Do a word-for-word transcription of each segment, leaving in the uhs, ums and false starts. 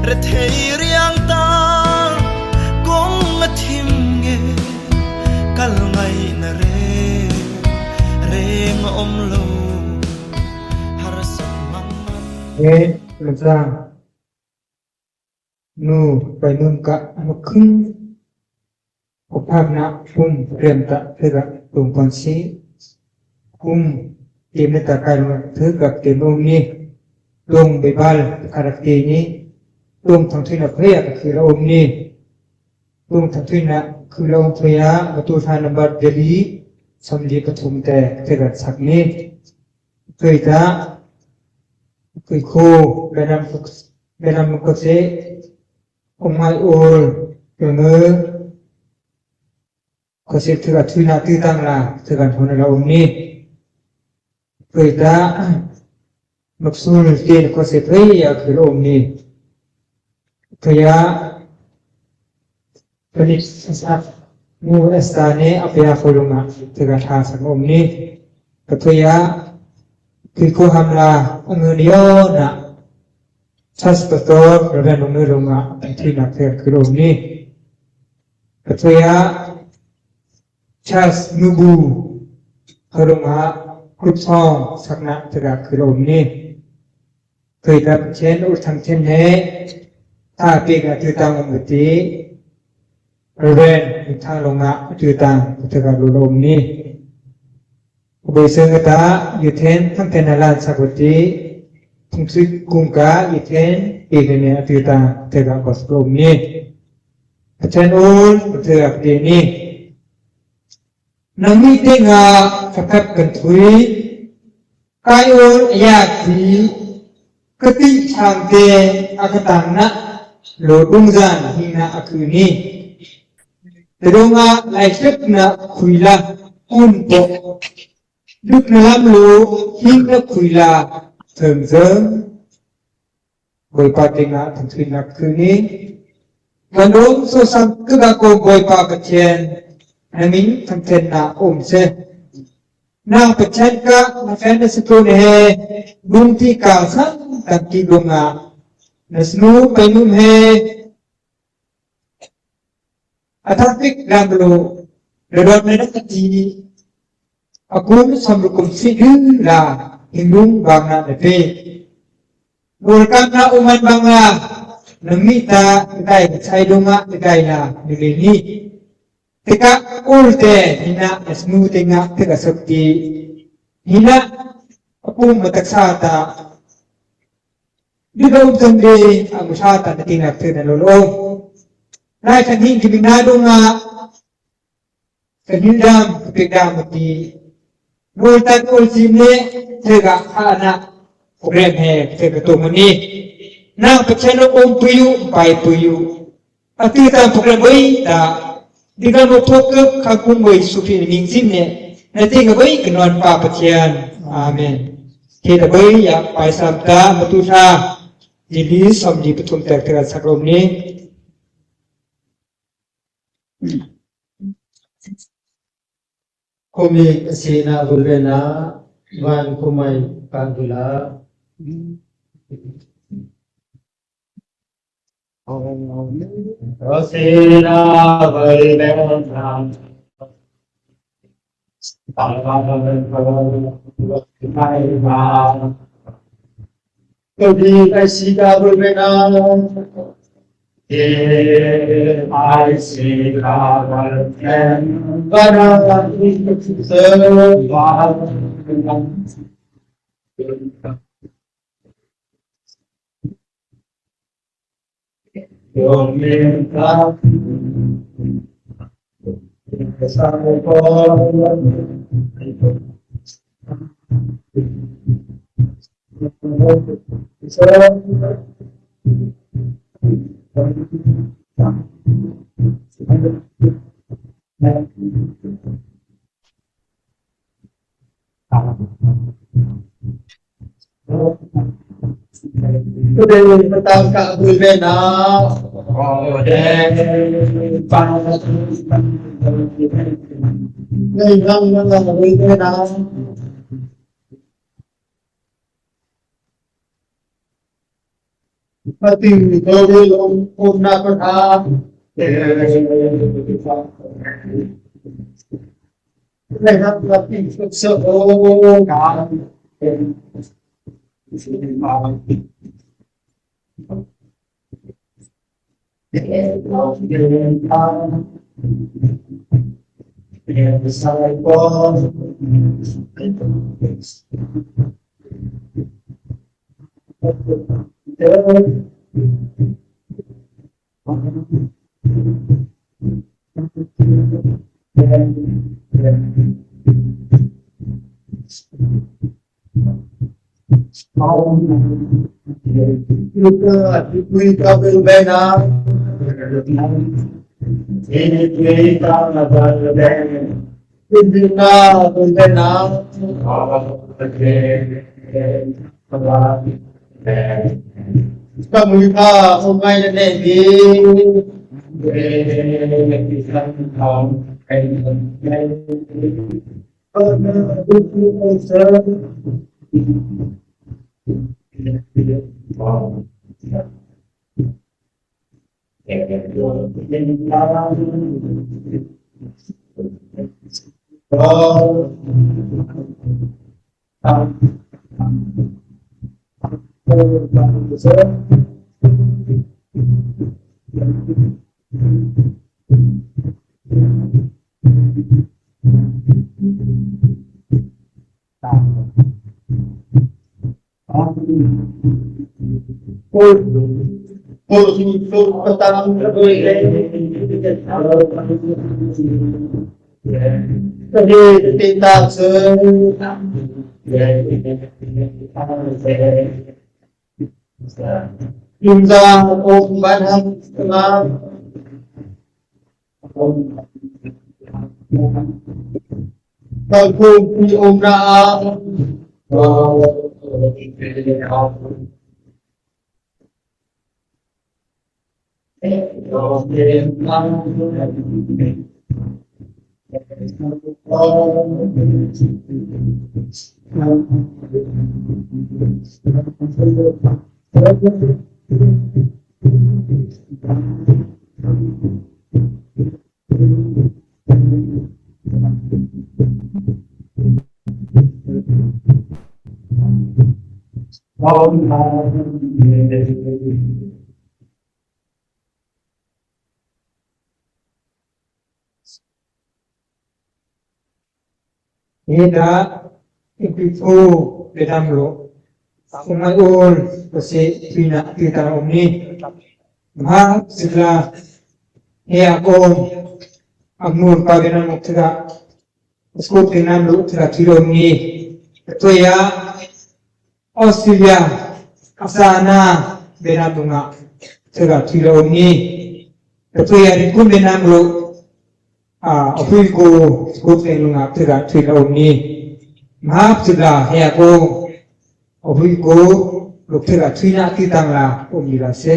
Rethei riang ta kong a thim nge, kal ngaina reng, reng a om lo, harsat mangman. He, Lungsang. Nu, pai nun ka, ama khung. Ko phak na, kum, rem ta, thega, tung kon si. Kum, tim ne ta kai lo, thega, tim om ni. Tung, bebal, karak ti ni. Tung, thang thui na, phaya, ka khi la om ni. Tung, thang thui na, khi la om phaya, ma tu tha number, deli, sam di, pathum te, thega, sak ni. Tui ta, tui khu, benam kuk, benam kuk se, om ngai ul, kene, kose thega thui na tui tang la, thega thon la om ni. Tui ta, maksul tin kose thei ya khe la om ni. Tui ya, Panik sasak mu esta ne apia kolunga tega tha sang om ni. Kathuya, kui ko hamla angun yo na. Chas pastor, Reverend Lungu lunga, tui na tega kilo om ni. Kathuya, chas nubu, harunga, group song, sakna tega kilo om ni. Tui ta pathian ul thang thian he, tha pik a tui tang om kati, Reverend Mithang Lunga a tui tang, tui ka lu lo om ni. Ubei seng kata, yuthen thang thian a lan sa kati, thung sui kung ka, yuthen pik a ne a tui tang, tui ka kos lo om ni. Pathian ul, tui ka kati ni. Nangni tenga, kapap kan tui, Kai ol a ya ti, kati chang te a katang na, lo dung zan hing na a kuni. Te dung a lai sep na kui la kun po. Duk na lam lo hing na kui la theng zeng. Boipa tenga thangthui na kuni. Kandong so sang kega ko Boipa Pathian, nangin thangthen na om se. Nang Pathian ka, na fen na situ ne he, bung ti ka sang tang ti bung a. Na snu pai num he. A thang pik dam lo, na dot na na ti. A kum som rukum si ding la, hing dung bang na na pe. Bul kam na uman bang la, nang mi ta, kai chai dung a, kai la, ni le ni. Teka ul te, hina, snu te nga, teka sep ti. Hina, a kum matak sa ta. Di ba um tang de, a mu sa ta, na ti na te na lo lo. Nai kan hing ki bing na dung a, Ka hil dam, ka pik dam mati. Nul tat ul sim le, tega ha na, program he, tega to mani. Nang Pathian lo om puyu, pai puyu. Ati ta program bai ta. Di ka mo pok ka kung bai sufi ning sim ne. Na tega bai ka non pa Pathian. Amen. Kei tabei ya paisam ta matu tha. Jili som ji patum tek tek sak lom ni. Komi asina bulbena van kumai pangula. Asina bulbena. Komi asina bulbena. ‘Kum za om ban ham sa. Kan kum pi om na a. Hita, ipit o benam lo. Ako mai ol, kasi pina, pita om ni. Maha, sigla, he ako, agmur pa benam lo tiga. Asko benam lo tiga tilo om ni. Atoya, Australia, asana benam lo nga tiga tilo om ni. Atoya, rikun benam lo, a, ahui ko, ko benam lo nga tiga tilo om ni. Maha, tiga, he ako, Ahui ko, lok thei la, thuina ti tang la, om ni la se.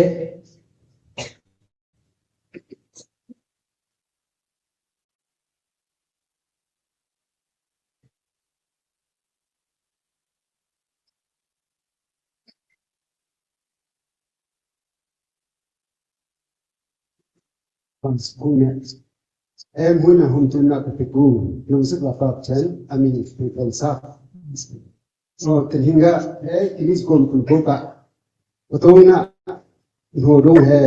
Pans kune. Em huna hum tunna kapiku. Nung sik la pap chen, amin pikan sa. O, tenhinga, eh, kimis kon kun koka. Otong na, no dong he.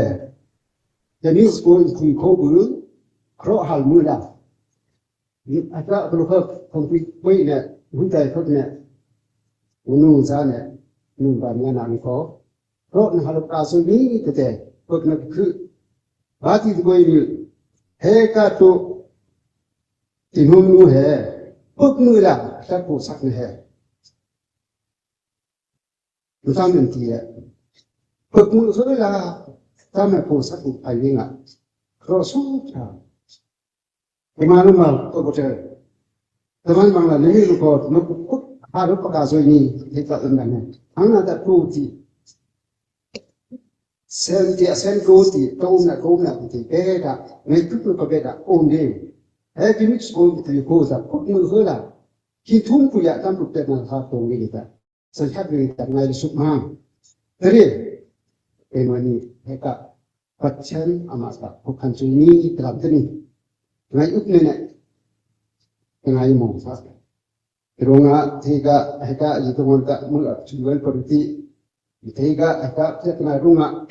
Kimis kon kun koka, kro hal mula. Ata klo kak, kong pi, koi ne, huntai kak ne. Unu sa ne, nun ba mia nang ko. Kro na hal ka so ni tete, kak na ku. Bati koi ni, he ka to, tinum nu he, kak mula, sa ko sak ne he. Nta men ti e. Pek mu so la, ta me ko sa ku ai nga. Kro so ta. Kemanu ma ko ko te. Teman mang la ni lu ko, no ku ku, ha lu pa ka so ni, ni ta len ne. Ang na ta ku ti. Sen ti, sen ku ti, ko na, ko na ti, beda. Ngai ku ku ko beda, on de. He ki mix ko ti ko sa, ku mu so la. Ki tum ku ya tam ku te na ha ko ni ta. Sa khat ri ta ngai suk ma. Teri. Emani heka. Patchen ama sa. Ko kan su ni telam teni. Ngai up nene. Ngai mo sa. Runga thega heka yitongon ta mu ap chuan pariti. Thega heka thek na runga.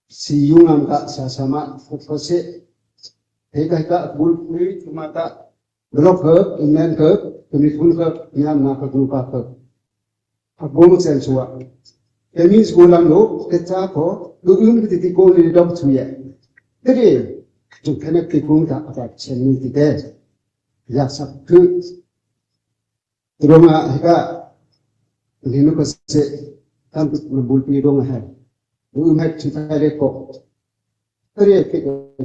Si yung am ka sa sama kukose. Heka heka bul kui tumata. Blok ke, inen ke, kemikun ke, nian na ke, grupa ke. Abong sen sua. Kemi sekolah lo, kecha ko, lu um ke titi ko ni dok suye. Teri, tu kena tikung ta apa cheni tite. Ya sab ke. Terunga heka, ninu kese, tantu nabul pi dong he. Lu um hek chuta le ko. Teri hek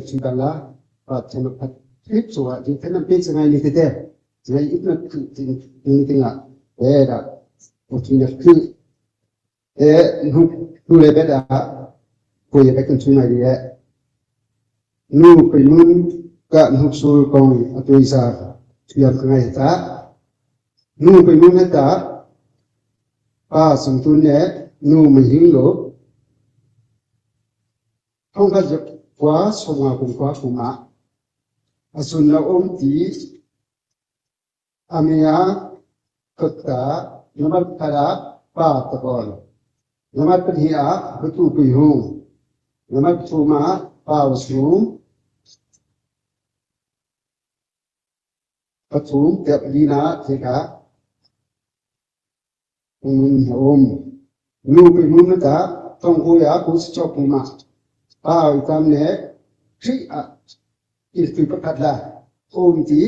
chuta la, pa chama pat. Hip so wa, di kena pe sangai ni tete. Sangai ipna tu, ti, ni tinga. Era, o tina ku. E, nu, nu le beda, ko ye bekan sungai di e. Nu, pe nun, ka nu sul kong, atu isa, tuyam kangai ta. Nu, pe nun ta, pa sung tun ne, nu mahing lo. Hong ka jep kwa, soma kum kwa kuma. Asun na om ti, Amia kekta, nambat khat a pa tekol. Nambat pethia, betu pihung. Nambat thum a pa usung. Pathum, tiap lina, teka. Pungin ha om. Nu pei mun ta, tong uya, kus chok ma. Pa itam ne, tri a, il tui pakat la. Om ti,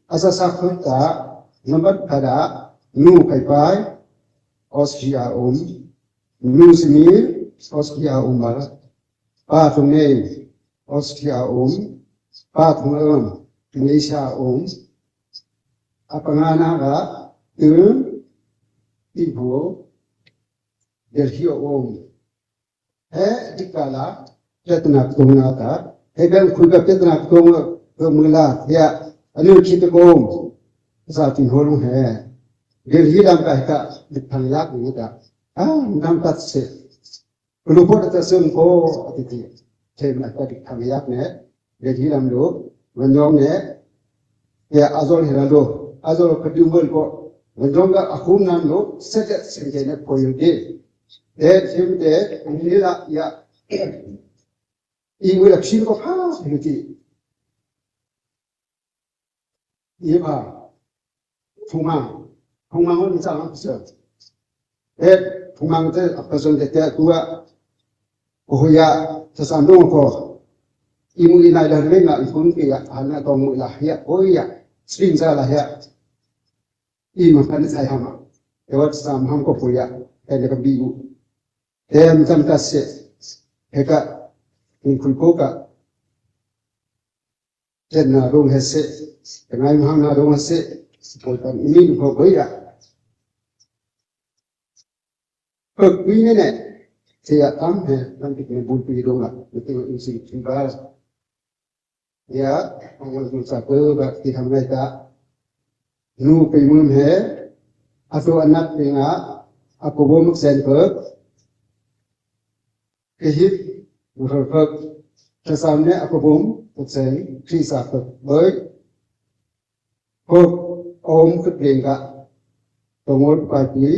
asa sa khut ta, nambat khat a, nu kai pai, os ki a om. Nu simir, os ki a om ba. Pa tung nei, os ki a om. Pa tung om, nei sa om. Apangana ka, tung, tibo, Delhi a om. He, dikala, petna kutong na ta. He, ben kuika petna kutong, ke mula, ya, anu kita kom. Sa tin holung he. Delhi dam ka hika, dikang yak ni ta. Ah, nam tat se. Kulupot ta sung ko, atiti. Tem na ka dikang yak ne. Delhi dam lo, Wanjong ne, ya azol hira lo, azol kadung bol ko, Wanjong ga akum nan lo, setet sengke ne koyul de. De, sim de, nila, ya, i wila psin ko pa, yuti. Iba, Phungmang. Phungmang on sa lang pisa. Eh, Phungmang te, apa son te, te, tua. Ohoya, sasandong ko. Imu inai lah lenga, ikun ke ya, ana tong mu lah ya, oh ya. Sering salah ya. Imu kan saya hama. Lewat sam ham ko puya. Kan ka biu. Tem tam kase. Heka. Ikun ko ka. Ten na rong hese, tengai mahang na rong hese, sepoi pan imi duko goya. Pek mi ne ne. Sia tam he, tam ki ne bun pi dong la. Betul isi tiba. Ya, ang wan sa pe bak ti ham ngai ta. Nu pi mum he. Atu anak ti nga. Aku bom sen pe. Kihip, mukhalfak, tasam ne akubum, tatseng, tisa fak, bai. Kok, om, kutling ka, tongol, pati.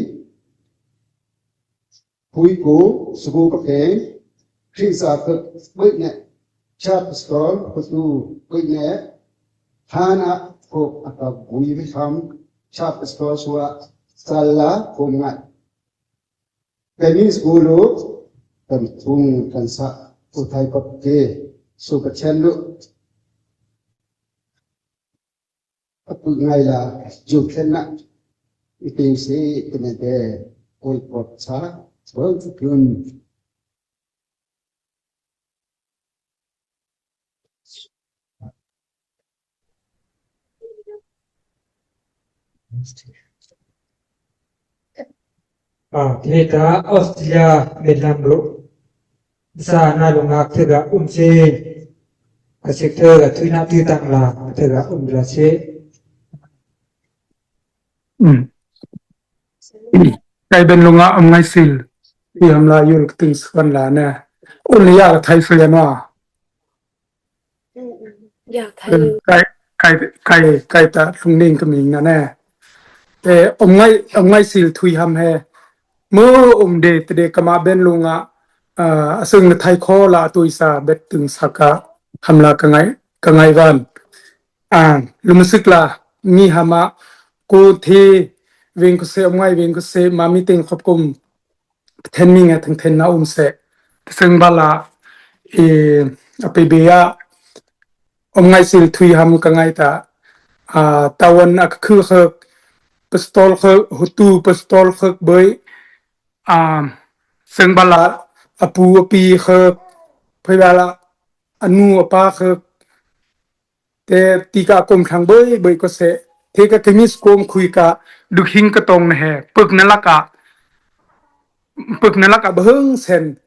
Pui ku, suku, kakeng, tisa fak, bai ne. Chap, stol, kutu, bai ne. Hana, kok, akabui, biham, chap, stol, sua, sala, kumngat. Kami skul u, kan tung, kan sa, utai pap ke, su ka chen lu. Apu ngai la, ju chen na, iping si, iping de, oi pot sa, bau tu kun. Ah, tuni ta Australia, Vietnam lo. Sa na lo ngak thega um se. Ka sek thega thui na thui tang la, thega um la se. Um. Kai Ben Lung a Om Ngai Sil, i ham la yul ka ting swan la ne. Un ya ka thai swan ma. Ya, thai. Kai, kai, kai, kai ta lung ning ka ming na ne. Te Om Ngai, Om Ngai Sil thui ham he. Mo um de, te de kama Ben Lung a, ah, a sung na thai kho la tui sa bet tung sa ka ham la ka ngai, ka ngai van. Ah, lum sik la, mi hama, ku thi, ving ku se, Om Ngai ving ku se, ma mi ting khop kum, then mi nga thang then na um se. Seng bala, e, a pe be a, Om Ngai Sil thui ham ka ngai ta, a, tawan a ka khu khak, pistol khak, hutu pistol khak bai, a, seng bala, a pu a pi khak, pai bala, a nu a pa khak, te ti ka kom thang bai bai ko se. Te ka kemis kom khui ka duk hing ka tong na he. Pek na lak a. Pek na lak a bahang sen.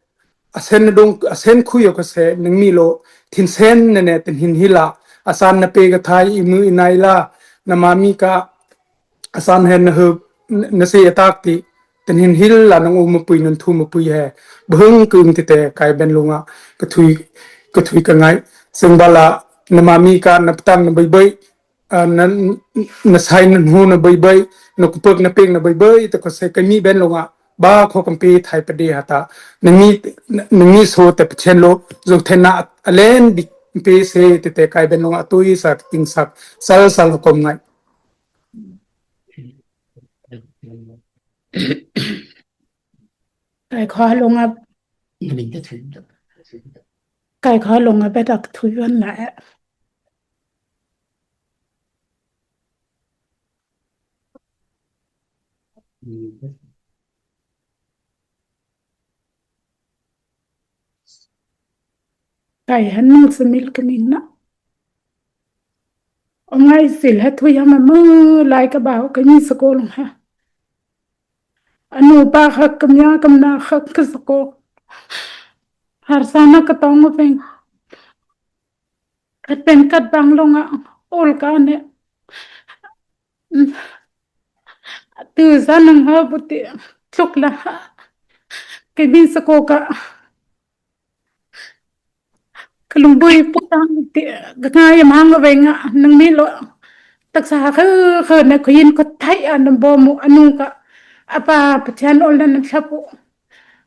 A sen na dong, a sen khui ko se. Nang mi lo. Thin sen na ne, thin hin hila. A san na pe ka thai i mu i nai la. Na ma mi ka. A san hen na hu, na se a tak ti, ten hin hil la nang u mapui, nang thu mapui he. Bahang kung ti te Kai Ben Lung a, ka thui, ka thui ka ngai. Seng bala, na ma mi ka, na patang na bai bai, ah, na, na sai na hu na bai bai, na kupak na peng na bai bai, te ko se ka mi Ben Lung a, ba ko kam pe thai pa de hata. Nang mi, nang mi so te pa chen lo, zo te na a len bi pe se te te Kai Ben Lung a tui sak ting sak, sal sal kom ngai. Kai kho lung a, kai kho lung a betak thui van la e. Kai han nung samil ka ning na. Om Ngai Sil he thui ham a mu lai ka bau ka ni sa ko lung ha. A nu pa khak ka mya ka mna khak ka sa ko. Har sa na ka tong veng. Kat pen kat bang lung a ol ka ne. Tu sa nang ha buti tluk la ha. Ka bin sa ko ka. Ka lungbui putang ti, ka ngai a mang ka veng a, nang mi lo. Taksa kha, kha na khuyin ko thai a nang bo mu a nu ka. A pa Pathian ol na nang thlap u.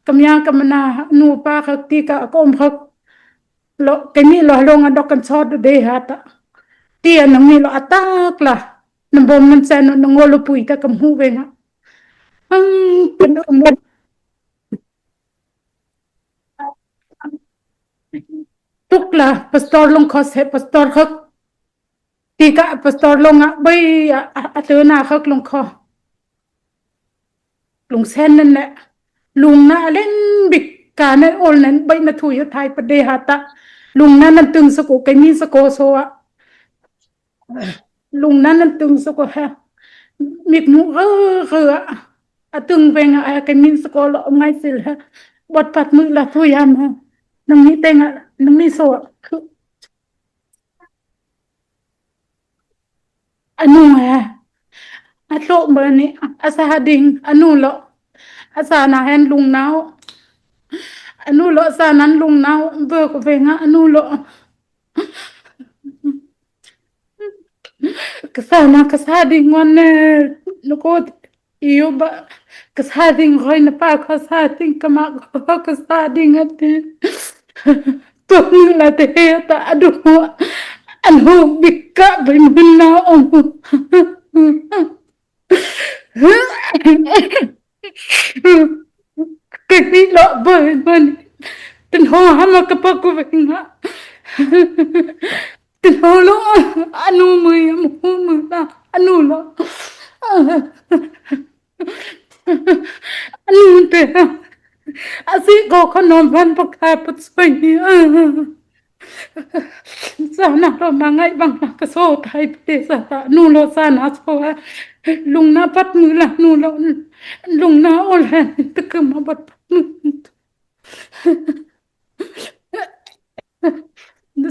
Ka mya ka mna a nu pa khak ti ka, ka om khak. Lo, ka mi lo lung a dok kan sot de hata. Ti a nang mi lo a tak la. Nang bo man sa no, nang ol pui ta ka mu veng a. Ang, kan om. Tuk la, pastor lung kho se, pastor khak. Ti ka pastor lung a, bai a, a, a tena khak lung kho. Lung sen nen ne. Lung na a len bik ka ne ol nen, bai na thui thai pa de hata. Lung na nan tung sa ko, ka mi sa ko so a. Lung na nan tung sa ko ha. Mik nu, ru, ru, a. a teng veng a, a, kei min sa ko lo ngai sil ha. Bot pat mu la thu yam ha. Nang ni teng a, nang ni so. A nu ha. A tlo bani, a sa ding, a nu lo. A sa na hen lung nau. A nu lo sa nan lung nau, bek veng a, a nu lo. Ka sa na ka sa ding wan ne, no ko, iyo ba, ka sa ding hoi na pa, ka sa ding ka ma, ka sa ding ate. Tong na te he ta adu, anu bika bai mun na om. Kei lo bai man. Ten ho hama ka pa ku venga. Ten ho lo anu mu ya mu mu na anu lo. Anu te. Asi ko ko no ban pa ka pa soi. Sa na lo ma ngai bang na ka so thai pe sa ta nu lo sa na so ha. Lung na pat mu la nu lo lung na ol ha ta ka ma pat pat mu.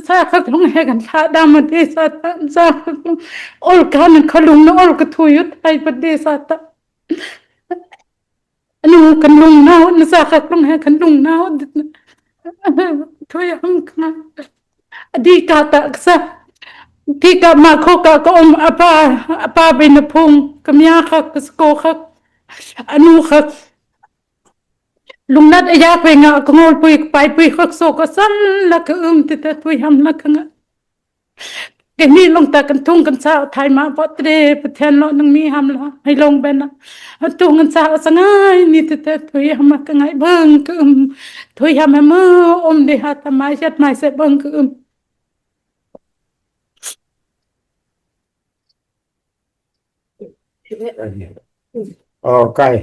Sa ka lung he kan sa da ma de sa ta sa ka lung ol ka na ka lung na ol ka thu yu thai pa de sa ta. Anu kan lung nau, na sa ka lung he kan lung nau. Thu yam ka. Di ka ta ka sa. Di ka ma ko ka ka om apa, apa bai na phung. Ka mia ka ka sa ko ka. Anu ka. Lung nat a yak bai nga ka ngol pui, ka pai pui ka so ka san la ka um ti ta thu yam la ka nga. Kei ni long ta kan thung kan sa thai ma po tre, Pathian lo nang mi ham la, hai long ben a. Thung kan sa sa ngai ni te te thu yam ka ngai bang ka um. Thu yam ma om de ha ta mai sat mai se bang ka um. O, kai.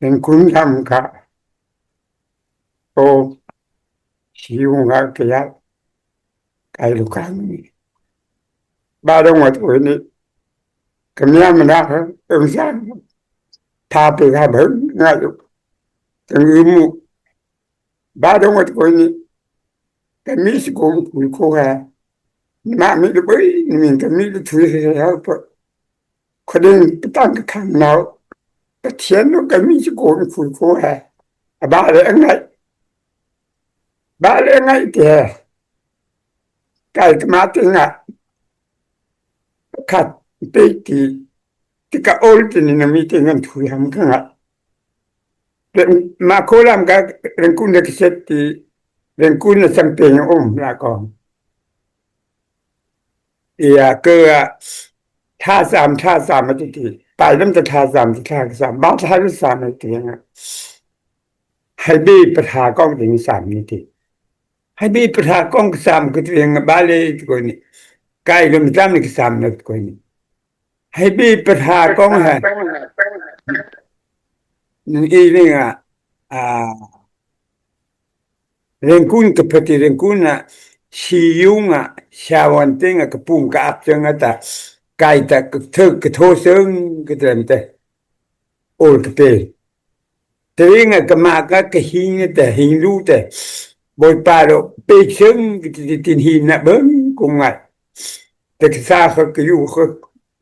Nen kun tham ka. O, siung ka kaya. Kai lu kang ni. Ba dong wat ko ni. Kami am na ka, em san. Tha pe ka bang, ngai lu. Kang imu. Ba dong wat ko ni. Kami si ko ku ko ha. Ma mi lu bai, ni min kami lu tu ha pa. Ko ding patang ka khang nau. Pathian no kami si ko ku ko ha. A ba le ngai. Ba le ngai te ha. Kai ka ma te nga. Khat pe ti. Ti ka ol ti ni na mi te ngan thu yam ka nga. Ma ko lam ka Rengkun da ka set ti, Rengkun na sang pe nga om la ko. Ia ke a, tha sam, tha sam ma ti ti. Pai lam ta tha sam, ti tha sam, ba tha lu sam ma ti nga. Hai bi pa tha kong ti ni sam ni ti. Hai bi pa tha kong ka sam ka ti nga ba le ti ko ni. Kai lu mi tam ni ka sam na ti ko ni. Hai bi pa tha kong ha. Nang i ni nga, a, Rengkun ka pa ti Rengkun a, si yung a, sa wan te nga ka pung ka ap te nga ta, kai ta ka tho, ka tho seng ka te. Ol ka pe. Te nga ka ma ka ka hing te, hing lu te. Boi pa lo, pe seng ka ti, ti, tin hing na bang kung ngai. Te ka sa ka ka yu ka,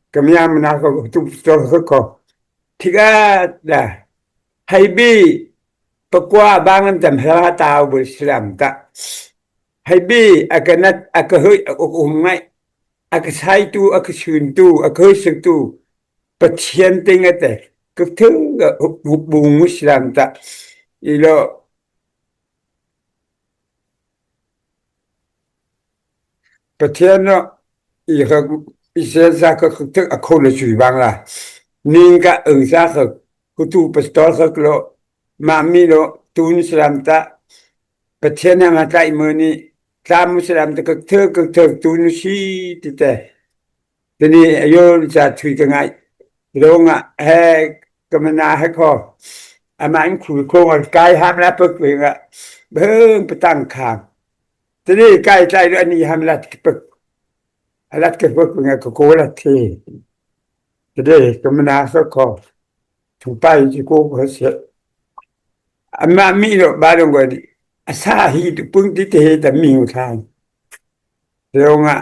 ka mia ma na ka tu stor ka ko. Ti ka da. Hai bi, pa kwa bang lam tam ha ta u bol slam ta. Hai bi, a ka nat, a ka hoi, a ka um ngai. A ka sai tu, a ka sun tu, a ka hoi sek tu. Pathian te nga te. Ka theng a, u, u, bu ngu slam ta. I lo. Pathian no, i ka, i se sa ka, ka, ka, a ko le sui bang la. Ning ka eng sa ka, ku tu pastor ka lo, ma mi lo, tun slam ta. Pathian na ma ta i mo ni, ta mu slam ta ka, ka, ka, ka, tun si ti te. Te ni a yon sa thui ka ngai. Rong a, he, ka ma na he ko. A ma in khu ko ngai kai ham la pek we nga. Beng patang khang. Te ni kai tai lo ani ham la ki pek. A la ki pek we nga ko ko la te. Te ni ka ma na he ko. Thong pai ti ko ko se. Ama mi lo ba dong ko di. Asa hi tu pung ti te he ta mi u than. Te ong a.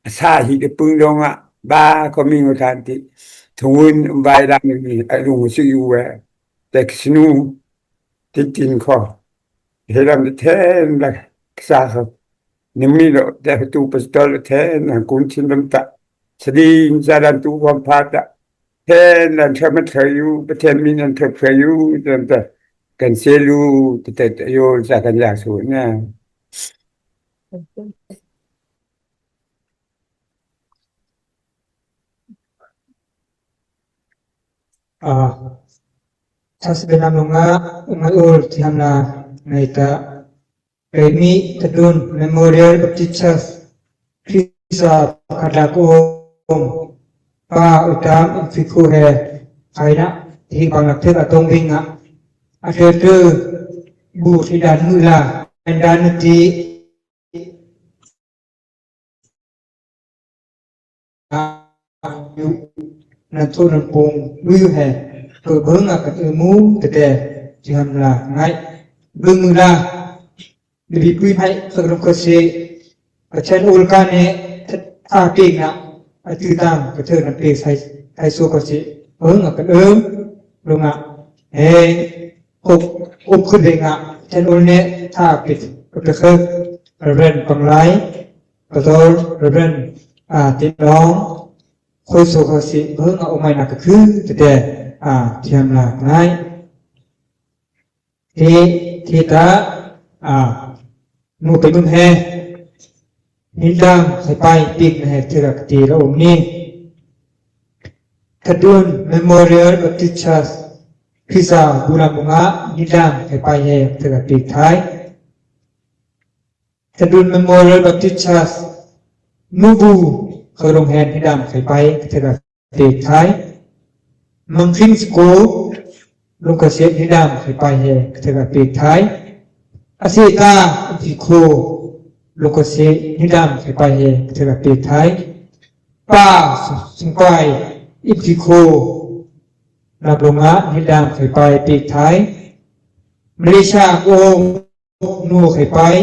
Asa hi tu pung dong a. Ba ko mi u than ti. Thong un bai dang ni. A lung si u we. Te ki sinu. Ti tin ko. He lam ti then la. Ksa ko. Ni mi lo, te tu pastor lo then, na kun chin dam ta. Sading sa dan tu wan pa ta. Then dan sa ma thayu, pa then mi dan sa thayu, dan ta. Kan se lu, te te te yo sa kan ya su na. A, thas benam nunga, ngai ul ti ham la, ngai ta. Kei mi Thadun Memorial Baptist Church, Khrista Pakhadak Om, Pa Utam Infikhu he, kaina, ti bang lak thek atong bing a, a thek thek, bu ti dan mu la, dan dan ti, Nan tho nan pong yu he, pơ bưng a kan ư mu tê tê, ti ham la ngai. Bưng mu la, bi bi pui mai, kơ rong kơ se, kơ chen ul ka ne, tha ping na, a tư tang, kơ thơ nan ping sai, sai so kơ se, bưng a kan ư, rong a, he, kok, kok khut de nga, chen ul ne, tha ping, kơ ping kơ, Reverend Panglai, Pastor Reverend, a, Tin Long, khoi so kha si, bưng a umai na ka khu, tê tê, a, ti ham la ngai. Ti, ti ta, a, nu pe nun he, nidang, sai pai, pik na he, tira kati la um ni. Thadun Memorial Baptist Church, Khrista Bulam Bunga, nidang, sai pai he, tira pik thai. Thadun Memorial Baptist Church, Nubu, Kharong Hen, nidang, sai pai, tira pik thai. Mangkhin School, Lungkhaset, nidang, sai pai he, tira pik thai. Asita, Imphikho, Lungkhaset, nidang, sai pai he, tira pik thai. Pa, Sungpai, Imphikho, Lamlunga, nidang, sai pai, pik thai. Malaysia, Kong, Nu Khapai,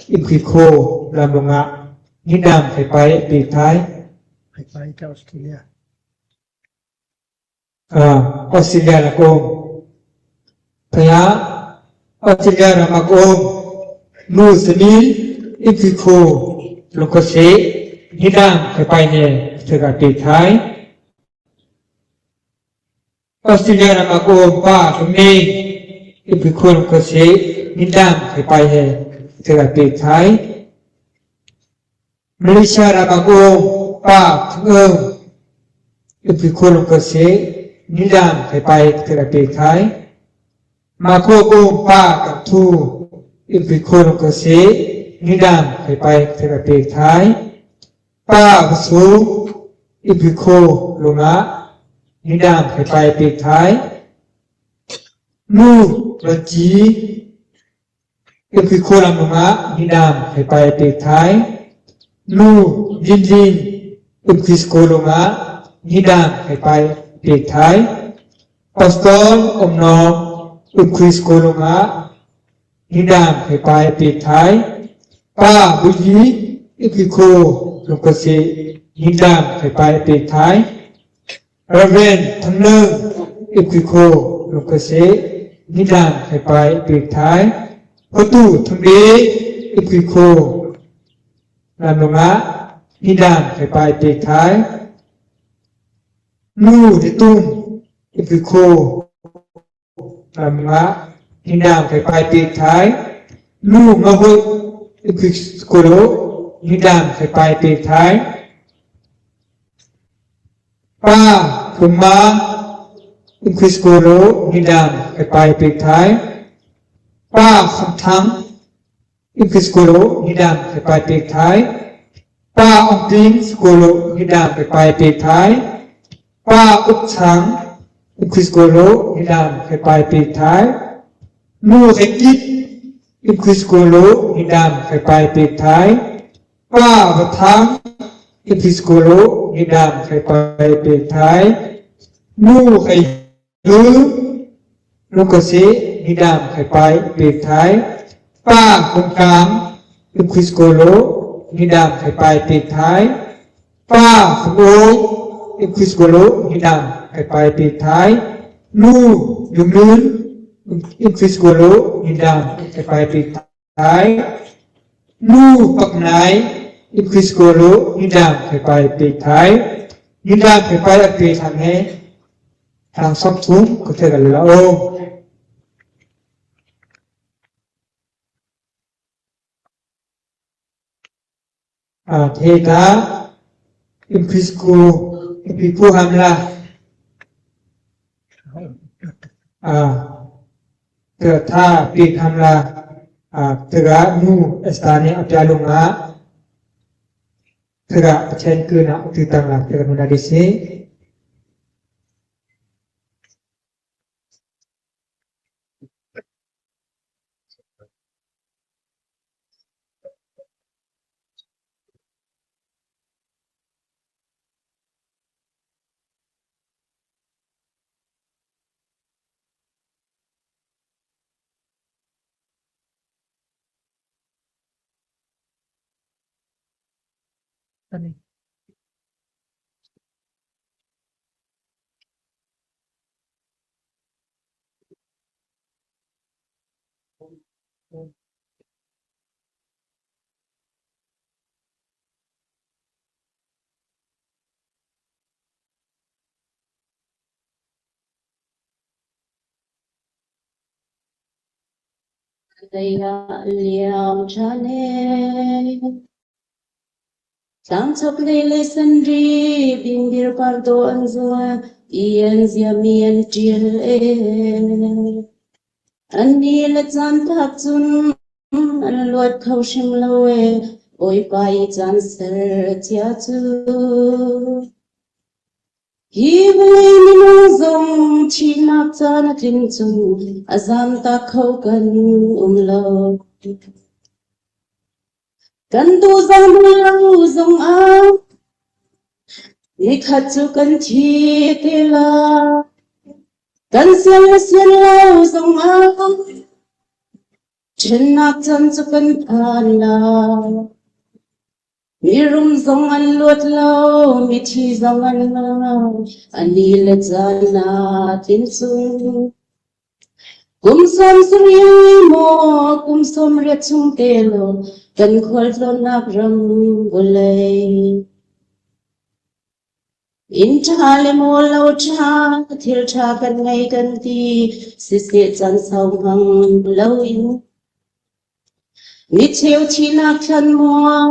Imphikho, Lamlunga, nidang Khapai, pik thai. Khapai ta Australia. A, Australia la kong. Phaya, Australia la ma kong. Nu Sami, Imphikho, Lungkhaset, nidang Khapai ne, tega pik thai. Australia la ma kong pa Thangming, Imphikho Lungkhaset, nidang Khapai he, tega pik thai. Malaysia la ma kong pa Thangeng, Imphikho Lungkhaset, nidang Khapai, tega pik thai. Ma kong pa Kathu, Imphikho Lungkhaset, nidang Khapai, tega pik thai. Pa Vasu, Imphikho Lunga, nidang Khapai, pik thai. Nu Raji, Imphikho Lamlunga, nidang Khapai, pik thai. Nu Dindin, Imphikho Lunga, nidang Khapai, pik thai. Pastor Omnom, Imphikho Lunga, nidang Khapai, pik thai. Pa Buyi, Imphikho Lungkhaset, nidang Khapai, pik thai. Reverend Thangneng, Imphikho Lungkhaset, nidang Khapai, pik thai. Patu Thangbe, Imphikho Lamlunga, nidang Khapai, pik thai. Nu Ditum, Imphikho Lamlunga, nidang Khapai, pik thai. Nu Ngahoi, Imphikho Lo, nidang Khapai, pik thai. Pa Thuma, Imphikho Lo, nidang Khapai, pik thai. Pa Khamthang, Imphikho Lo, nidang Khapai, pik thai. Pa Ongping, Imphikho Lo, nidang Khapai, pik thai. Pa Ukchang, Imphikho Lo, nidang Khapai, pik thai. Nu Khaikit, Imphikho Lo, nidang Khapai, pik thai. Pa Vathang, Imphikho Lo, nidang Khapai, pik thai. Nu Khai Lu, Lungkase, nidam khaipai pek thai. Pa Kumkam, Imkrisgolo, nidam khaipai pek thai. Pa Kumong, Imkrisgolo, nidam khaipai pek thai. Lu Lunglun, Imkrisgolo, nidam khaipai pek thai. Lu Paknai, Imkrisgolo, nidam khaipai pek thai. Nidam khaipai a pek thang he, thang sawmthum, ko thei ka lula o. A, theta, Imkrisgo, Imkrisgo hamla. A, theta, pek hamla. A, theta, nu, Esther ne, a pia lung a. Theta, Pathen kona, theta, theta, nu na disi. Leia liang chane. Tangchok lei lei sanri, binbir pardo anzo, iyan ziami antil e. Ani le chan thak chun, an luat khau shim lo e, oi pa i chan ser tia chu. Hi vei ni mong zong, chinak chan a tin chun, a zam tak khau kan um lo. Kan tu zang du lo zong a, ni khat chu kan thi ti la. Kan sian le sian lo zong a, chinak chan chu kan phan la. Mirum zong an luat lo, mithi zong an lo, ani le chan a tin chun. Kum sawm sari mo, kum sawm riat chung te lo, kan khual tlon nak ram bulei. Inn tha le mo lo tha, thil tha kan ngei kan ti, sisih chan sau hmang lo in. Mi cheu chinak than mual,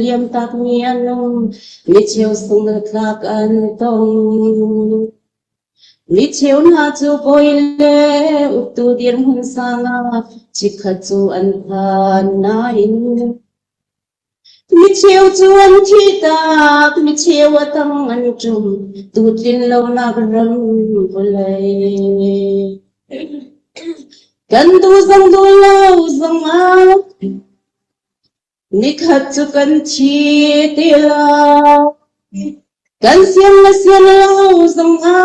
liam tak mi an um, mi cheu sung le tlak an tong. Mi cheu na chu poi le, uktu dir mun sanga, chikhat chu an phan na in. Mi cheu chu an thi tak, mi cheu a tang an tum, tu tlin lo nak ram bulei. Kan tu zang du lo zong a, ni khat chu kan thi ti la. Kan sian le sian lo zong a,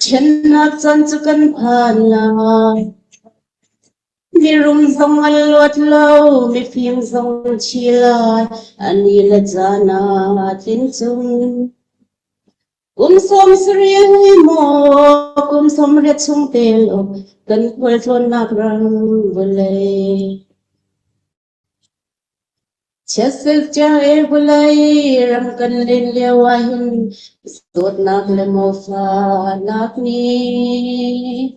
chinak chan chu kan phan la. Mirum zong an luat lo, mifim zong an thi lai, ani le chan a tin chun. Kum sawm sari mo, kum sawm riat chung te lo, kan khual tlon nak ram bulei. Chasel cha e bulei, ram kan len liau a hin, sot nak le mo fa nak ni.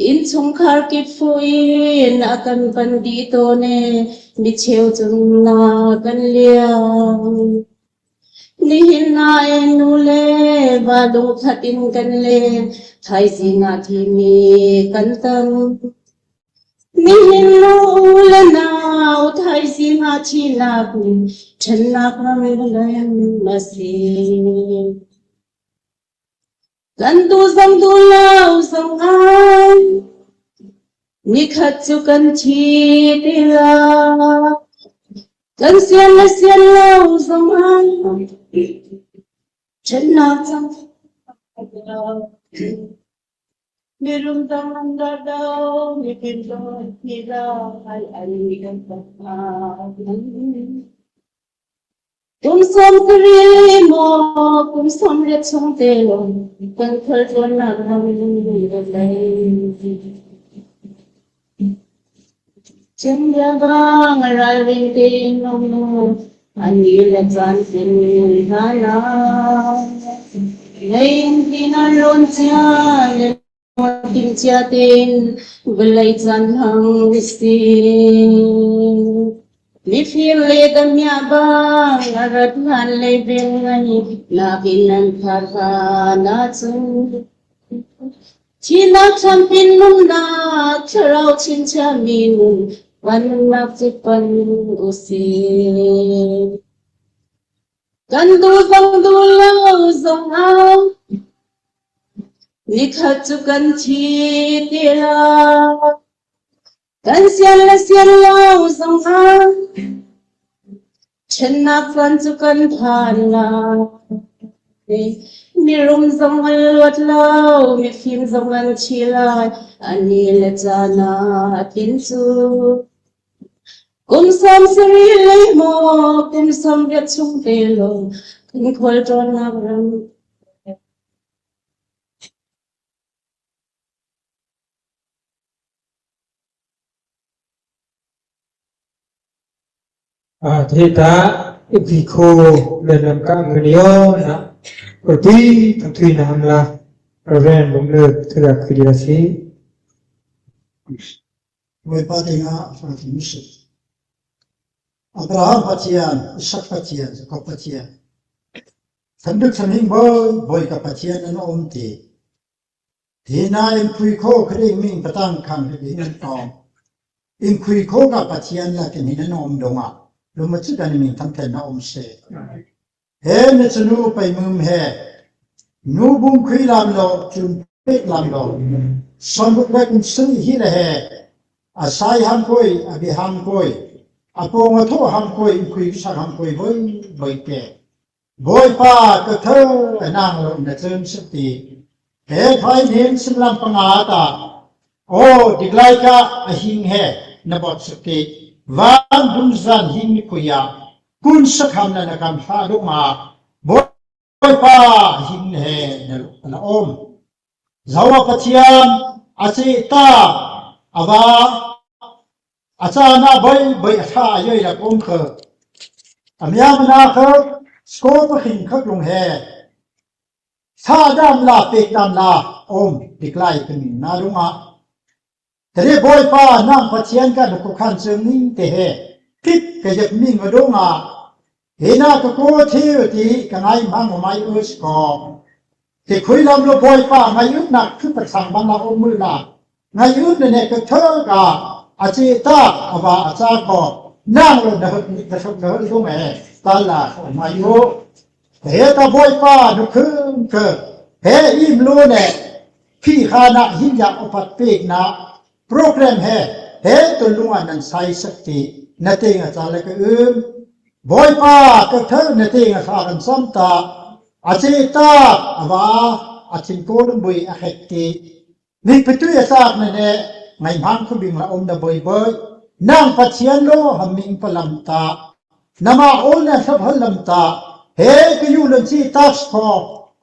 Inn chung khar kip fu in, a kan pan di to ne, mi cheu chung na kan liau. Nihin na e nu le, va lung khat in kan le, thai zi nga thi mi kan tang. Nihin nu le nau thai zi nga thi nak, chen nak ram le ma si. Kan tu zang du lo zong a, ni khat chu kan thi ti la. Kan sian le sian lo zong a, chen nak zang. Mirum dang an da dau, mi kin dau, mi dau, ai, ai, mi dau, dau, ai. Kum sawm sari mo, kum sawm riat chungte lo, kan khol tawna ram lo lei. Chin dia bang a ral ring te nong nu, ani le chan tin hana. Nei in tin a lon chia le tin chia tin, belai chan hang usi. Mifil le damia bang a rat han le beng ngai, na kin nan kha kha na chung. China champin nung na, charau chin cha mi nung, wan na chipan usi. Kan du zong du lo zong a, ni khat chu kan thi ti la. Kan sian le sian lo zong a, chenna khan chu kan phan lai. Mirum zong an luat lo, mifim zong an thi lai, ani le chan a tin chu. Kum sawm sari le mo, kum sawm riat chungte lo, kan khol tawna ram. A, thei ta, i pui kho, len lam ka ngani o na, pui pui, tang tui na ham la, Reverend Bumluk, tu la kuli la si. Boipa te nga, Father Mission. Abraham Pathian, Isak Pathian, Jakob Pathian. Thanduk thanhing boi, boi ka Pathian an om te. Hina in pui kho kring ming patang khang hing an tong. In pui kho ka Pathian la kin hin an om dong a. Lum a chik an ming tham ten na om se. He na chanu pai mum he. Nu bung khui lam lo, chun pek lam lo. Son buk bek in sung hi le he. A sai ham koi, a bi ham koi. A pong a tho ham koi, in khui sak ham koi, boi, boi ke. Boipa, ka thei a nang lo na chun suk ti. He phai nin sim lam panga ta. O, diklai ka a hing he, na bot suk ti. Van dung zan hing ni kuya. Kun sak ham na na kam ha dong a. Boipa, hing he na, na om. Zoa Pathian, a che ta, a va, a cha na boi, boi a tha a yoi la kong kha. A mia mana kha, sko pa hing kha lung he. Tha dam la, pek dam la, om, diklai ka min na lung a. Tade Boipa nang Pathian ka duk khan cheng ning te he. Pik ka yak ming a dong a. Hina ka ko thei ti ka ngai mang mai us ko. Te khui lam lo Boipa ngai ut nak thu pa sang ban la om mu la. Ngai ut ne ne ka thei ka. A che ta a va a cha ko. Nang lo na hut ni ka thok na hut dong e. Ta la mai u. He ta Boipa nu khum ke. He im lo ne. Phi kha na hin ya opat pek na. Program he. He to lung a nan sai sak ti. Na te nga cha le ka um. Boipa ka thei na te nga kha kan sam ta. A che ta a va a chin ko lung bui a hek ti. Mik pitui a sak na ne, ngai mang khu bing la om na boi boi. Nang Pathian lo ham ming pa lam ta. Nama ol na sap hal lam ta. He ka yu lan chi tak ko.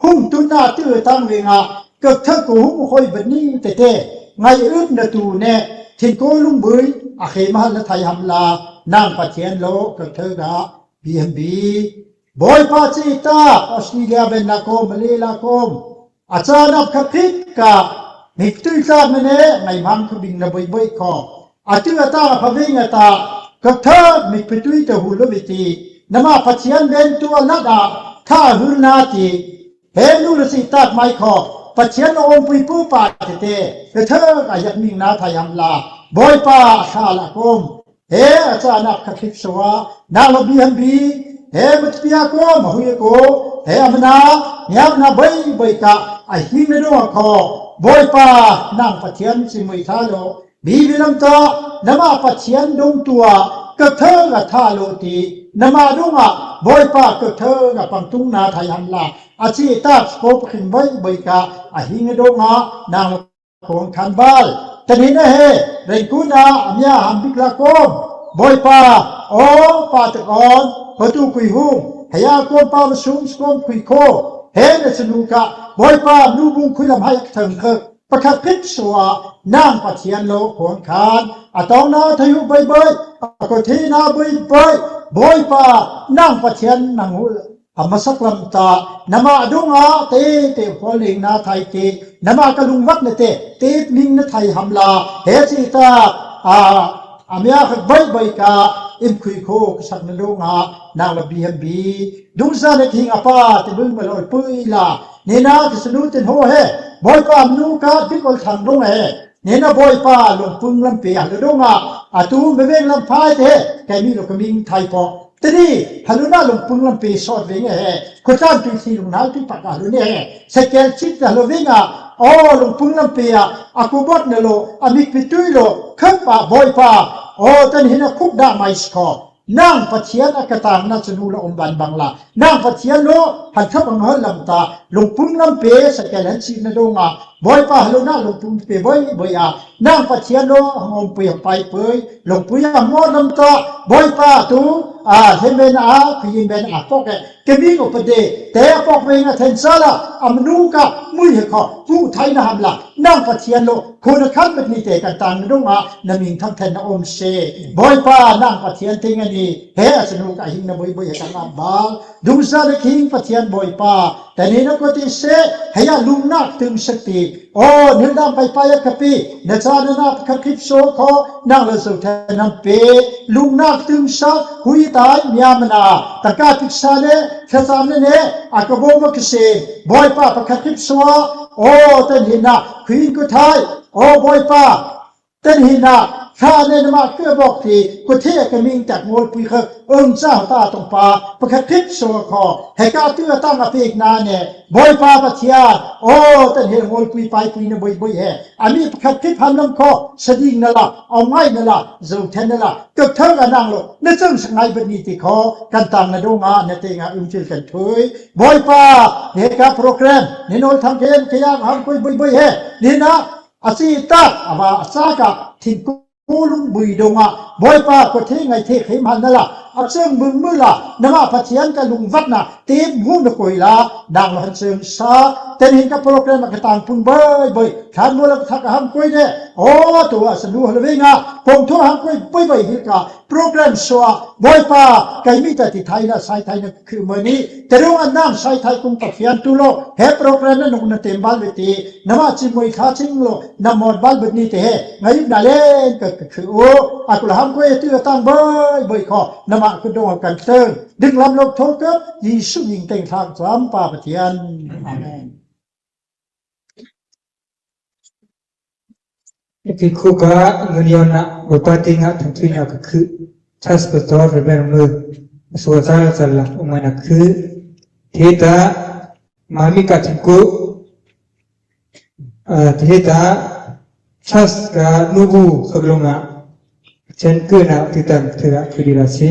Hung tun na tu tang ve nga. Ka thei ko hung hoi ba ning te te. Ngai ut na tu ne. Thin ko lung bui. A khe ma hal na thai ham la. Nang Pathian lo ka thei ga. Bi ham bi. Boipa chi ta. Australia ben la kom, Malay la kom. A cha nap kha phit ka, mik tui tlak na ne, ngai mang kha bing na boi boi ko. A tu a ta a pha bing a ta, ka tha mik pitui ta hu lo vi ti. Nama Pathian ben tu a na da, tha hul na ti. He nu la si tak mai ko, Pathian lo om pui pu pa te te, ka tha a yak ming na tha yam la, Boipa a tha la kom. He a cha nap kha khik so a, na lo bi ham bi, he mat pia ko, ma hui ko, he a mana, niap na bai bai ka, a hing na dong a ko, Boipa, nang Pathian si mui tha lo, bi bi lam ta, nama Pathian dong tua, ka tha ka tha lo ti, Nama dungah Bawipa kotha a pangtung na thei ham la, a ci tak ko pakhing baih baih ka a hing dungah nang la kong khan bal. Teni na he, rengkun a, a mia ham bik la kom. Bawipa, o, pa te kon, pa tu kui hung. Heya kom pa masung kom kui ko. He na sunu ka, Bawipa, nu bung kui lam hai thang ka. Pakhat khit sua, nang Pathian lo kong khan. A tong na thayu baih baih, a ko thi na baih baih. Bawipa, nang Pathian nang hu a masak lam ta, nama dungah te, te pholing na thei te, nama ka lungvat na te, te ning na thei ham la, he ci ta, a, a mia khat baih baih ka, im kui ko, ka sak na dungah, nang la bi ham bi. Dungzan na thing a pa, te bung ma lo pui la, ni na ki sunu tin ho he, Bawipa mnu ka, bik ol thang dung he. Nena Bawipa, lungpung lampi a lo dungah, a tu meveng lam phai te, kei mi lo ka ming thei po. Teni, halo na lungpung lampi sot veng he, ko tan tui si lung nau tui pak a lo ne he. Sekel chit a lo veng a, o lungpung lampi a, a ko bot na lo, a mik pi tui lo, khap a Bawipa, o teni na khuk da mai sko. Nang Pathian a katang na chanu la om ban bang la. Nang Pathian lo, han kha bang hal lam ta, lungpung lampi, sekel han si na dungah, Bawipa halo na lungpung lampi, Bawi, Bawi a. Nang Pathian lo, hang om pui, hang pai pui, lungpung a mo lam ta, Bawipa tu, a, he men a, kui men a, pok e, kemi ko pade, te pok men a then sa la, a mnu ka, mui he ko, pu thai na ham la, nang Pathian lo, ko na khan bet ni te katang na dungah, na ming thang then na om se. Bawipa, nang Pathian ting a ni, He a sanu ka hing na baih baih he ka ngap bal. Dungzan na hing Pathian Bawipa. Teni na ko ti se, heya lungna teng sa ti. O, nil dam pai pai a kapi. Na cha na na ka kip so ko, nang la so te nam pe. Lungna teng sa, hui tai, mia mana. Ta ka pik sa ne, ka sa ne ne, a ka bo ma ka se. Bawipa pa ka kip so, o, teni na, kuin ko thai. O, Bawipa. Teni na, kha ne nama kue bok ti, ko the ka ming tak ngol pui kha, ong cha ta tong pa, pa ka kip so ko, he ka tu a tang a pik na ne, Bawipa Pathian, o, teni ngol pui pai pui na baih baih he, a mi pa ka kip ham lam ko, sa ding na la, ong ngai na la, zo then na la, ka thang a nang lo, na chang sa ngai bet ni ti ko, katang na dungah, na teng a um chil kan thui, Bawipa, he ka program, ni nol thang ken, ke ya ham koi baih baih he, ni na, A ci tak, a va a sa ka, thingkung lungbui dungah, Bawipa ko the ngai the khem han na la, a chang mung mu la, nama Pathian ka lungvat na, te mu na koi la, nang lo han chang sa, teni ka program a katang pun baih baih, khan mo la ka thak a ham koi ne, o, tu a sanu hal veng a, pong thu ham koi baih baih hil ka, program so a, Bawipa, kei mi ta ti thai na, sai thai na, Khumani, te dungah nang sai thai kung Pathian tu lo, he program na nung na tem bal beti, nama chimoi kha ching lo, na mot bal bet ni te he, ngai na len ka ka khu, a kula ham ko e tu tang baih baih ko, nama ko dungah kan teng, ding lam lo thok ka, Jisu ming teng thang cham pa Pathian. Amen. Ki khu ka nguniau na, Bawipa ti nga thang tui na ka khu. Chas pastor Reverend Mu, sua sa sa la, umai na khu. Thita, mami ka thingku. Ah, thita, chas ka nubu, khaglong na. Chen ku na, thita, thita, khu di la si.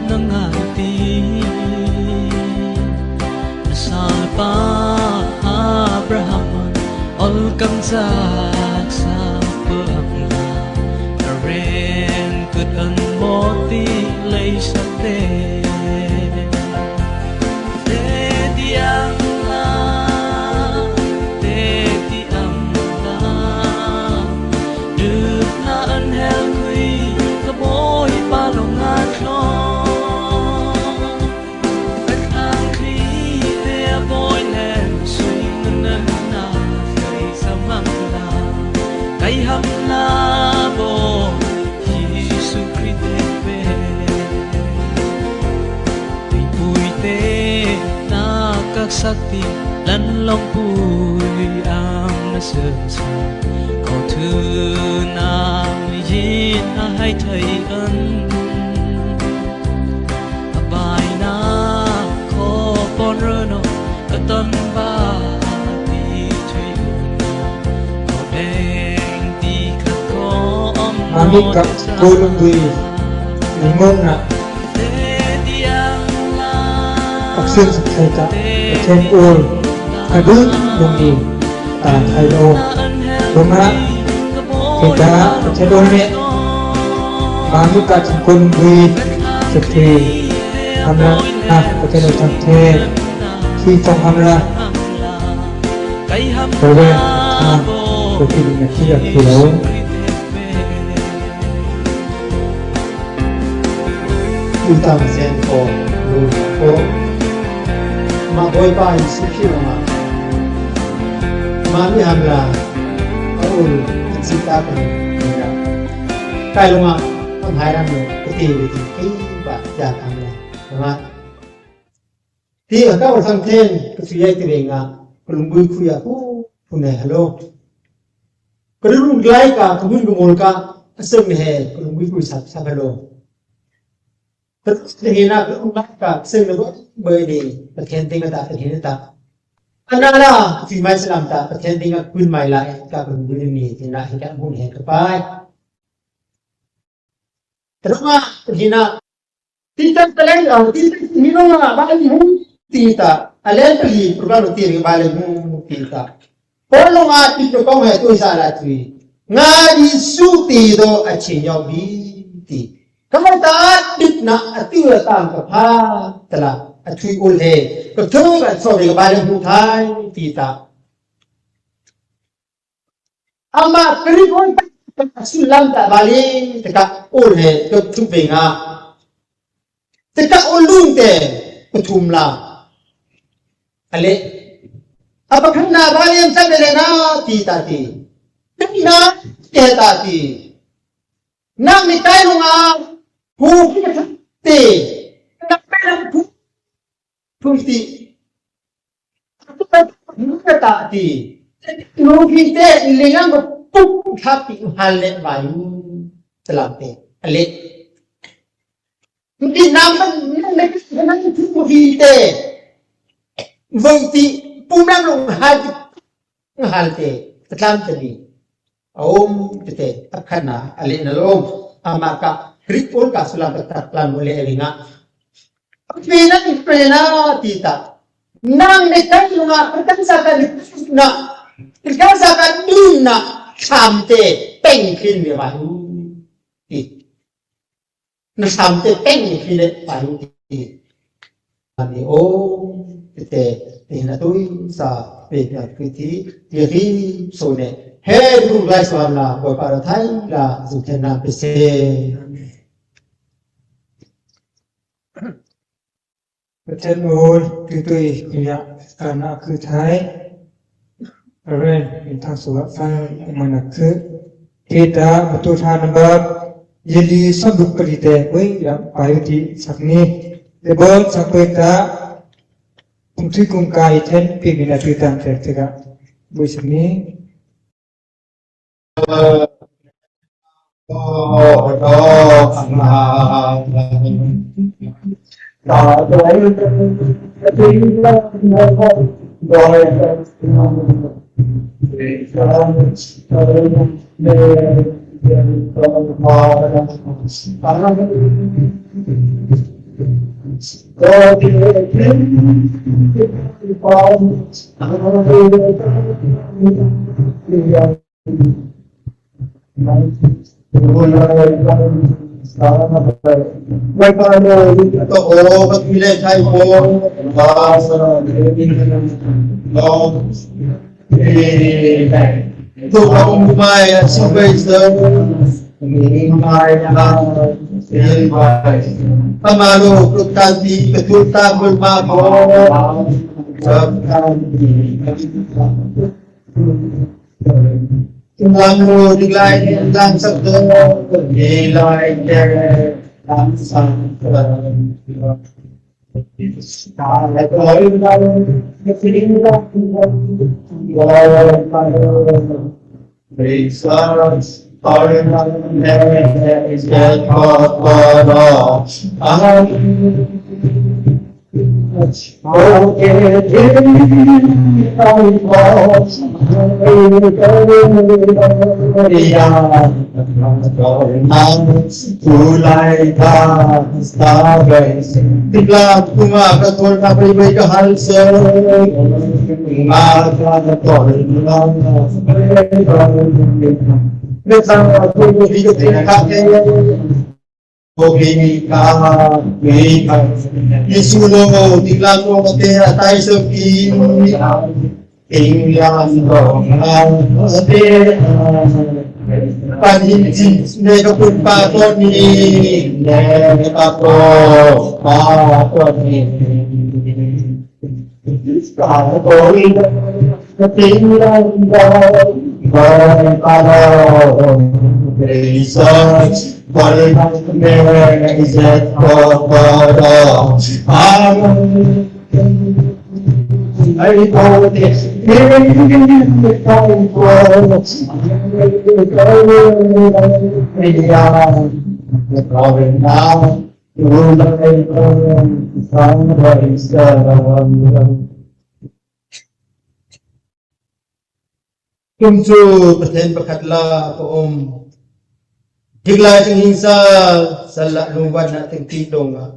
na ngai ti, na salpa Abraham an ol kamsak sak pang la, na ren kut an mawt ti lei sak te. Teti ang la, teti ang la, dutna an hel khui, ka Bawipa long a thlong. Ka thang kli te a Bawi lem sui ngun an na, kai sa mang la, kai ham la bo. Jisu Krist te pe, puite na kaksak ti, lan long pui ang na sel sa, ko thu na yin a hai thai an. A bai na ko pon ro no, ka ton ba ti thui no, ko deng ti ka ko om. Mami ka ko lung bui, ni mong na. Action sa thai ta, action all, ka dun lung ni. Ta thai lo. Luma, kita, pachadon ne. Mami ka chingkon bui, sefri. Hamra, ah, pachadon chang the. Si chong hamra. Kore, ah, kopi ni na kira kira. Tuta masen ko, lu ko. Ama Bawipa Jisu Krist lung a, mami hamra, a ul, a chita ko, kai lung a, am hai ram lo, kati kati, kei ba, ya hamra, lung a. Ti a ka ol sang then, ka sui ai ti veng a, ka lung bui khui a, pu, pu ne, hello. Ka lung lai ka, ka mun ka mol ka, a seng ne he, ka lung bui khui sak, sak hello. Ka lung lai ka, ka seng ne bo, bo ni, ka then ting ka ta, ka then ta. Ana la, ka sui mai salam ta, ka then ting ka kun mai la, ka kun bui ni, ti na, hi ka mun he ka pai. Ka lung a, ka then a, Tita talent, ah, tita ni lung a ba lei mu tita. A len pali program ti ba lei mu tita. Ko lung a tita kong he tu sa la tui. Nga di su ti do a chin yo bi ti. Ka mo ta tita na a tu a tang ka pha tala a tui ul he. Ka tu ka so ri ba lei mu thai tita. Ama kri kon ta sulam ta bali ta ka ul he to tu pe nga. Ta ka ul lung te ku thum la. Ale. Apa khan na bali am sa le na ti ta ti. Ti na te ta ti. Nang ni kai lung a. Hu ki ta ti. Ta pe na hu. Phung ti. Phung ti. Nung ki te, lingang ko puk thap ti hal le vayu. Telam te. Ale. Ti nam man, nam ne, nam phung ki te. Vong ti, pung nam long hal ti. Nga hal te, ka tlam te ni. A om te te, a khan na, a le na lom. Ama ka, rik ol ka sulam ka tat plan mo le e nga. Pena, pena, ti ta. Nang ne kai lung a, ka kan sa ka ni na. Ka kan sa ka ni na, tlam te, peng kin ni ma. Ti. Na sam te peng hi le pai ti. Ani o te te na tui sa pe na tui ti ti ri so ne. He du lai sa na ko pa ra thai la zu te na pe se. Pathen ol, tui tui, ya, kana khuthai. Ren, in thang suwa, fan, mana khu. Theta, matu thana bab, yeli sabuk pali te, oi, ya, pai ti sakni. Te bon, sakpe ta, kum tui kum kai then, pi mina tui tang te, te ka. Bui sakni. Kum chu Pathen pakhat la ka om. Diklai ting hing sa, sala lungwan na ting ti dong a.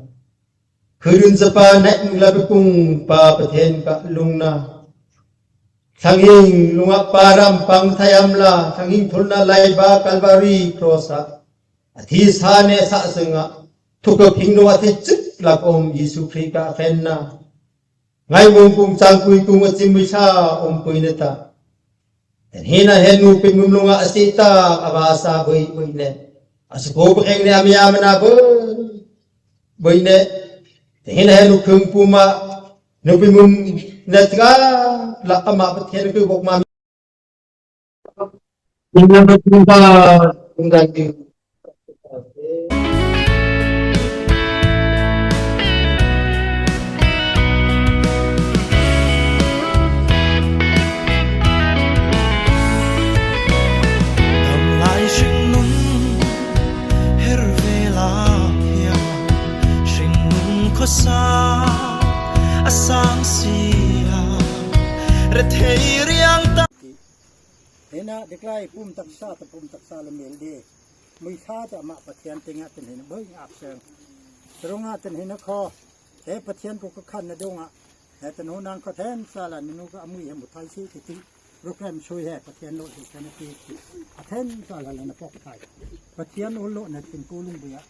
Khudun sapa nai mung la bikung pa Pathen ka lungna. Thanghing lung a param pang thayam la, thanghing thulna lai ba Calvary cross a. A thi sa ne sa seng a. Thuk a phing dong a thi chik la ka om Jesu Khrih ka khenna. Ngai mung kung chang kui kung a chim mui sa om kui ne ta. Ten hina hen nu pin mum lung a si ta a ba sa bui bui ne. A su ko beng ne a mi a mana bui bui ne. Ten hina hen nu kung pu ma nu pin mum ne ta la a ma Pathen ku bok ma. Hina diklai pum taksa ta pum taksa la mel de. Mui tha ta ma Pathen tenga ten hina boi ngap seng. Terung a ten hina ko. Te Pathen ko ka khan na dong a. He ten hu nang ko ten sa la ninu ka mui he mu thai si ti ti. Program sui he Pathen lo si ka na ti ti. A ten sa la la na pok thai. Pathen o lo na tin ko lung bui a.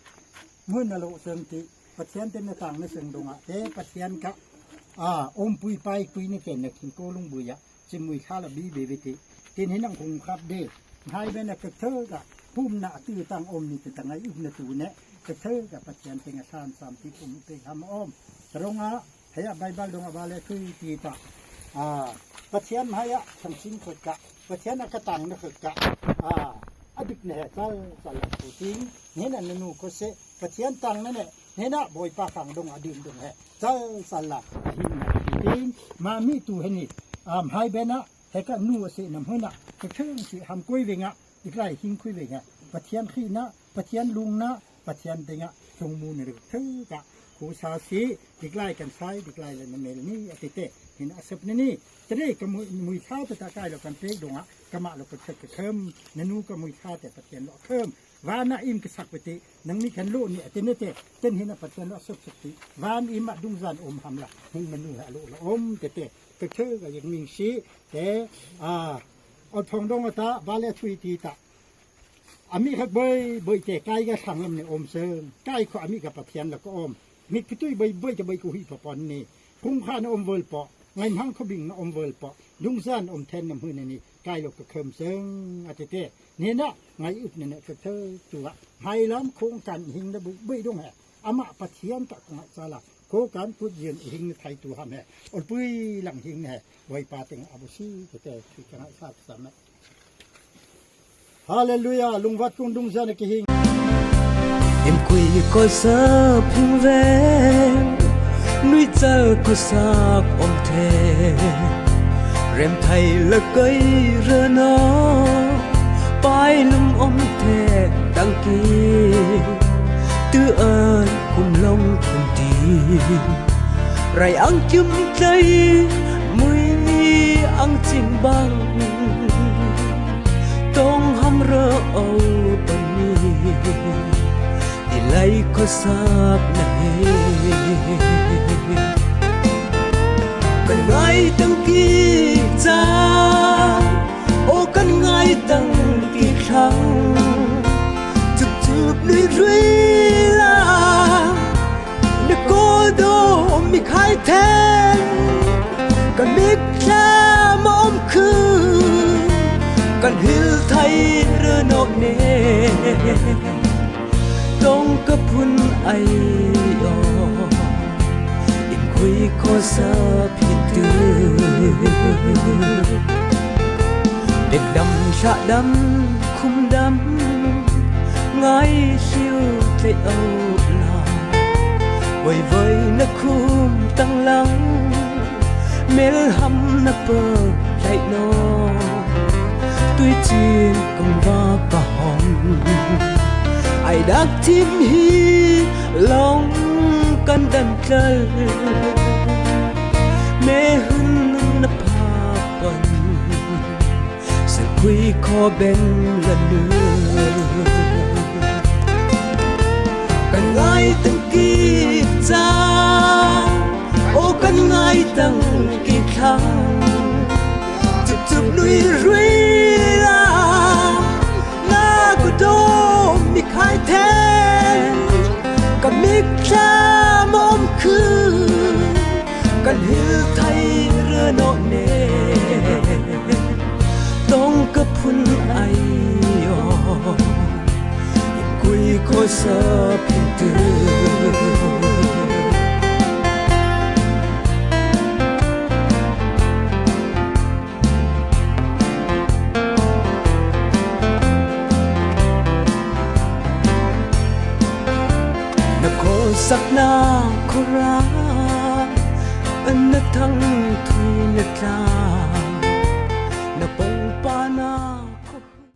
Mui na lo seng ti. Pathen ten na tang na seng dong a. Te Pathen ka. A, om pui pai pui ni ten na tin ko lung bui a. Chimui kha la bi be be ti. Tin hi nang hung khap de. Hai be na kek theu ka. Pum na tu tang om ni ti tang ai um na tu ne. Kek theu ka Pathen teng a san sam ti pum te ham om. Tarong a, hei a Bible dong a ba le tui ti ta. A, Pathen hai a, sang sing khot ka. Pathen a ka tang na khot ka. A, a dik ne he, sal, sal la tu ting. Ni na nu ko se. Pathen tang na ne. Hina boipa khang dong a ding dong he. Chal chal la. A hin na ding. Ma mi tu he ni. Am hai bena. He ka nu a si nam huna. Ka kheng si ham kui ve nga. Diklai hing kui ve nga. Pathian khi na. Pathian lung na. Pathian ding a. Chung mu na rik thei ka. Kho sa si, diklai kan sai, diklai le na mel ni, a tete, hin a sep na ni. Tere ka mui, mui sa te ta kai lo kan pek dong a, ka ma lo ka chet ka khem, na nu ka mui sa te Pathian lo khem. Van a im ka sak peti, nang ni kan lo ni, a tene te, ten hin a Pathian lo sep sep ti. Van im a dungzan om ham la, hin na nu ha lo lo om, tete, ka che ka yang ming si, te, a, o thong dong a ta, ba le thui ti ta. A mi khat boi, boi te kai ka sang lam ne om seng. Kai kho a mi ka Pathian la ka om. Mi kutui boi, boi te boi ku hi pa pon ni. Kung kha na om vel po. Ngai mhang kho bing na om vel po. Dungzan om then na mhun ni. Kai lo ka khem seng a tete. Ne na ngai up ne ne ka the tu a. Hai lam kong kan hing na boi, boi dong he. Ama Pathian ta kong a sa la. Ko kan kut yen hing na thai tu ham he. Ol pui lang hing he. Wai pa teng a bu si ka te tui ka ngai sa sa me. Hallelujah, lungvat kung dungzan a kihing. Imkui ko sap hing ve, nuichal ko sap om the. Remthai la kai ra no, pai lum om the dang ki. Tu an kum long kum ti. Rai ang kium tlai, mui ni ang ching bang. Tong ham ra o pa ni, i lai ko sap na he. Kan ngai tang ki cha, o kan ngai tang ki thlang. Chup chup nui rui la, na ko do mi khai then. Kan mik thla ma om khu, kan hil thai ra no ne. Tong ka phun ai o, imkui ko sap hin tu. Dek dam, sha dam, khum dam, ngai siu te o la. Wai wai na khum tang lang, mel ham na pe lai no. Tui chin kong va pa hong. Ai dak tim hi long kan dan tlal. Me hun na pa pan. Sa kui ko ben la nu. Kan ngai tang ki cha, o kan ngai tang ki thlang. Chup chup nui rui la, na ko do mi khai then. Ka mik thla ma om khu, kan hil thai ra no ne. Tong ka phun ai o, imkui ko sap hin tu. Na ko sap na ko ra, an na thang thui na tla.